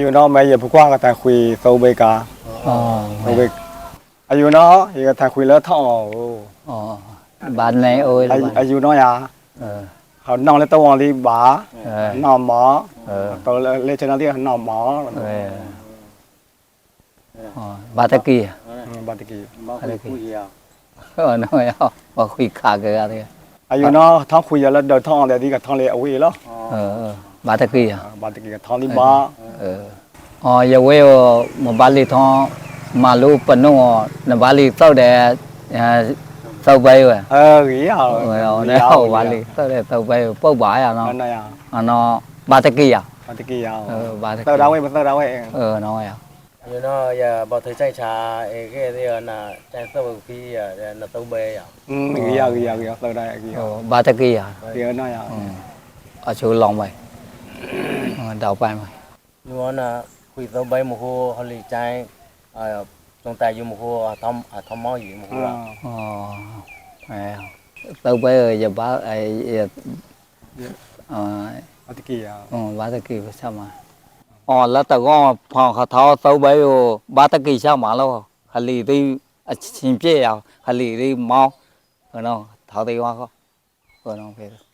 အယူၤနီၢ်မ့ၢ်ယဖိခွါကထါဃံးသိဘဲကါ, အယူၤနီၢ် ယကထါဃံးလၢထီၣ်အီၤဧိၤ, ဘၣ်န့ၣ်အိၣ်, အယူၤနီၢ်ယၤ, ဟးနီၢ်လၢတဝီလံဘၣ်, နီၢ်မး, တလၢဆၢနီၢ်သံဟးနီၢ်မး, ဘၣ်တက့ၢ်, ဘၣ်တက့ၢ်, ဘၣ်ဃံးခးက့ၤ, အယူၤနီၢ်ထီၣ်ဃံးယၤလၢဒၢးထီၣ်အီၤဒီးသံကထီၣ်လံအဝ့ၢ်လီၤ, ဘၣ်တက့ၢ်ယၤ, ဘၣ်တက့ၢ်ကထီၣ်လံဘၣ်, အယဝဲၢ်ဧိၤ မ့ၢ်ဘၣ်လံထီၣ်, မၤလိပနိၣ်အီၤ နဘၣ်လံသုးဒီး, သုးဘဲဝဲ, ဘၣ်လံသုးဒီးသုးဘဲဝဲ ပၢၢ်ဘၣ်ယၤနီၤ, ဘၣ်တက့ၢ်ယၤ, ဘၣ်တက့ၢ်ယၤ, ဘၣ်တက့ၢ်ယၤ, ဘၣ်တက့ၢ်ယၤ, အဆိလီၤမး, ဒီးပၢ်မး, ဃံးသိဘဲမ့ၢ်ဃိ ဟီလံကၠဲ, ကၠိတၢ်ယုၢ်မ့ၢ်ဃိ, အထီၣ်မီၢ်ယံၤမ့ၢ်ဃိ, သုးဘဲ ယဘၣ်, ဘၣ်တက့ၢ်ဆၣ်မး, အီၤလၢတဂီၢ်ဖီၣ်ဃးထီၣ်သုးဘဲဧိၤ ဘၣ်တက့ၢ်ဆၣ်မးလီၤ, ဟလံးသု, အဆံးပျဲၢ်ယၤ, ဟလံးသုမီၢ်, ထီၣ်သ့ဝါဃီ, ဖဲ